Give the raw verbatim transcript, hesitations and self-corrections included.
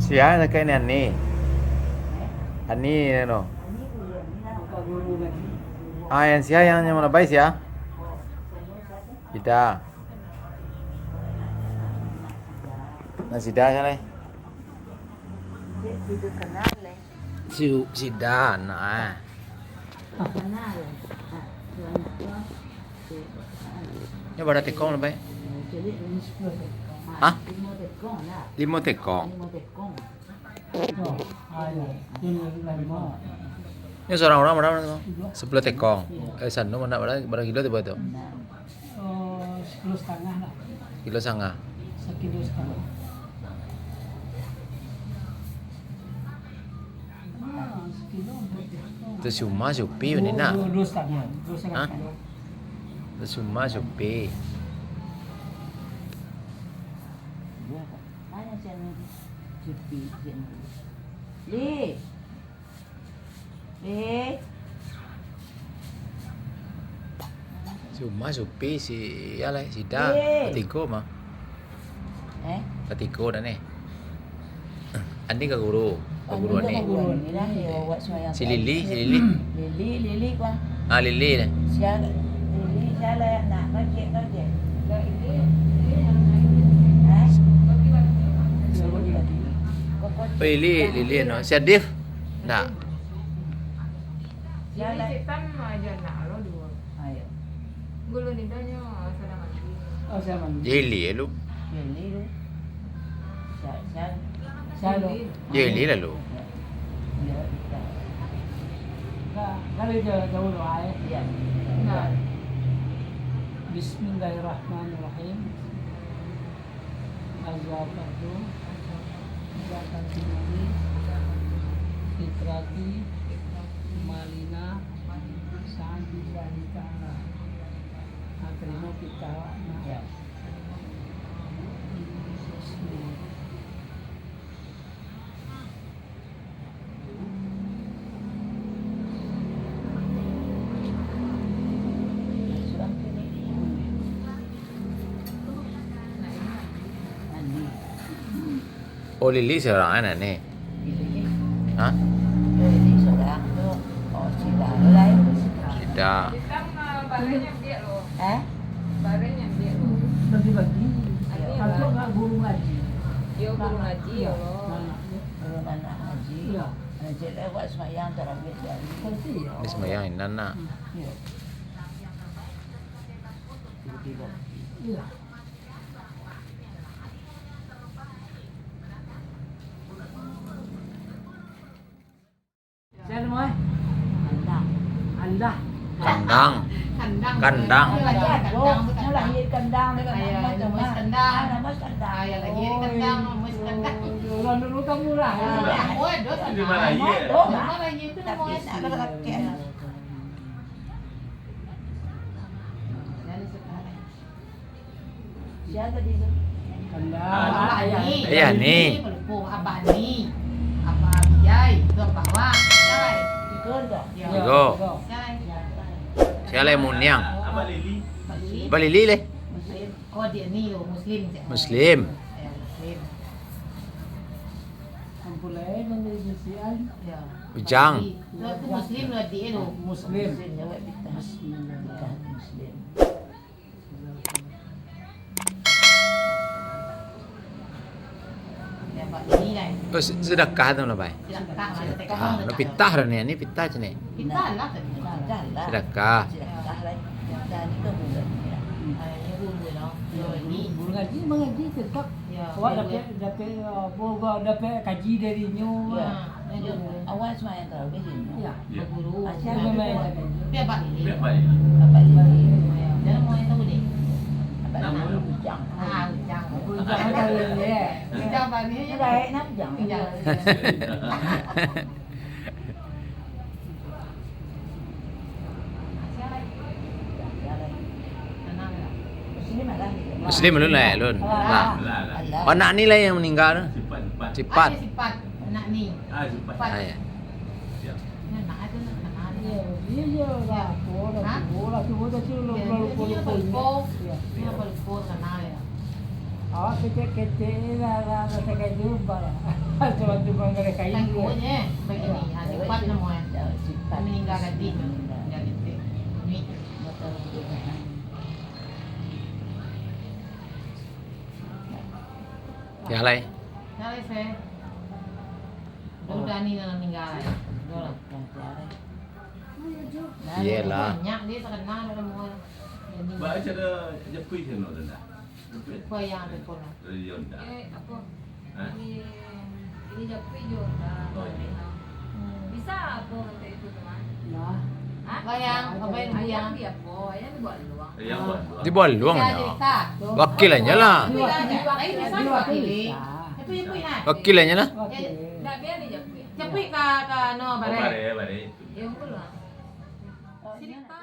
Sia nan ka ni, Ani? Ani, no. Ah, yang sia, yang, yang mana baik sia? Sida. Nah, sida sia lai. Si, sida, nah. Nyo bara tekong lah, Pai? Hah? Limo tekong. Nyo surang urang bara? Sapuluah tekong. Eh, sanu mana bara, bara kilo tibo tu? Eh, sakilo satangah lah. Kilo satangah. Sakilo satangah. Ah, sakilo ampek. Tu suma supi ni nak. Duo, duo satangah, duo satangah kilo. Hah? Tu suma supi. Mana si anu tu? Supi, si anu tu. Li. Eh. Suma supi si, alah, sida. Eh. Batigo mah. Eh? Batigo dah ni. Ani ka guru. Ka guru Ani. Ka guru Ani lah, yo, awak sumbayang. Si Lili, si Lili. Lili, Lili, kuah. Ah, Lili lah. Sia, Lili, sia lah nak kajek, kajek. Eh? Oh, Lili, Lili, no. Si Adif. Ndak. Jadi, setan aja nak lo dua. Ayo. Gulu ni dah nyo, ah, sadang mandi. Oh, sadang mandi. Jeli ya lu. Jeli lu. Sa-, sa-, salo. Jeli lah lu. Ya. Ya, kita. Nah, kalau jauh, jauh lo, ai. Ya. Nah. Bismillahirrahmanirrahim. Azakatu, zakatu mali, fitrati, malina, sa'an lillahi ta'ala. Nah, tarimo pitah awak, nah. Ya. Oh, Lili surang anak ni. Hah? Sida. Eh? Bagi-bagi. Aku nggak guru ngaji. Yo, guru ngaji, ya Allah. Nah, ya. Kalau anak ngaji, ya. Ngaji lewat sembahyang tarawih dari. Pasti, ya. Ini sembahyang, ini anak. Hmm, ya. Iya. Siapa nama, eh? Andah. Andah. Kandang. Kandang. Kandang. Nyo lahia di kandang, dek anak mas tu, Mas. Kandang. Ah, nama Kandang. Ah, yo, lahia di kandang, nama Kandang. Oh, urang dulu kamu lah. Ah, oh, doh sana. Di mana lahia? Doh, Mas. Di mana lahia tu nama, eh? Tapi nak kakek. Sia tadi tu? Kandang. Ah, Abah Ni. Iya, Ni. Ni, pelupo. Abah Ni. Abah Biyai. Tu Abah Wak. Biyai. Tigo tu? Ya. Tigo. Biyai. Sia lai Muniang? Abah Lili. Abah Lili leh? Muslim. Oh, dia ni, oh, Muslim, cak. Muslim. Ya, Muslim. Ampun lah, eh, nan dari Bisian. Ya. Ujang. Tu, tu Muslim lah, dia tu. Muslim. Muslim, ya, Wak, kita. Muslim. Muslim. Oh, se-, sedekah tu lah, Pai. Sedekah, sedekah. Ah, no pitah dah ni, ni pitah cini. Pitah lah, pitah lah. Sedekah. Sedekah lah. Pitah ni kan bulan ni lah. Ah, ni bulan, no. Yo, ni. Guru ngaji, mangaji tetap. Ya, awak dapek, dapek, ah, apa, awak dapek kaji dari nyo. Ya. Awak sembahyang tarawih di rumah? Ya. Ya. Baguru. Ah, sia nan main? Tapi Abah Lili. Tapi Abah Lili. Abah Lili. Dalam orang tahu deh. Abah Lili Ujang. Ah, Ujang. Ujang tahu deh. Ujang Abah Lili. Ujang. Ujang. Ujang. Muslim alun lai, alun. Lah. Anak ni lah yang maningga tu. Sipat. Sipat. Anak ni. Ah, Sipat. Ah, ya. Anak ada, anak ada. Iya, iya, lah. Tua lah, tua lah, tua dah, tua dah, tua dah, tua dah. Iya, iya, iya. Iya, tua, tua, kenal ya. Awak kecek-kecek lah, lah, lah, sakai jubah lah. Cuman-cuman kada kain. Tangguh je, begini, ha, sifat namo, eh. Meninggal gadih, meninggal gadih. Ini. Ya, lai. Ya, lai, seh. Udah, udah ni lah meninggal, lai. Udah lah. Iyalah. Banyak dia terkenal, udah mau. Jadi, Ba, cara japuik siapa tu, nak? Japuik. Siapa yang ada pun? Dari Honda. Eh, apa? Hah? Ini, ini japuik juga. Oh, iya. Hmm. Bisa apa sampai itu, teman? Lah. Hah? Bayang, apa yang Ayam dia? Di apa? Ayam dibuat luang. Ayam buat luang. Dibuat luang. Bisa ya? Cerita. Wakil aja lah. Wakil aja. Tapi bisa diwakili. Bisa. Tapi japuik lah. Wakil aja lah. Wakil. Eh, tak biar dia japuik. Japuik ka, ka, no, oh, bare. Bare, bare. Ya, betul lah. Cerita.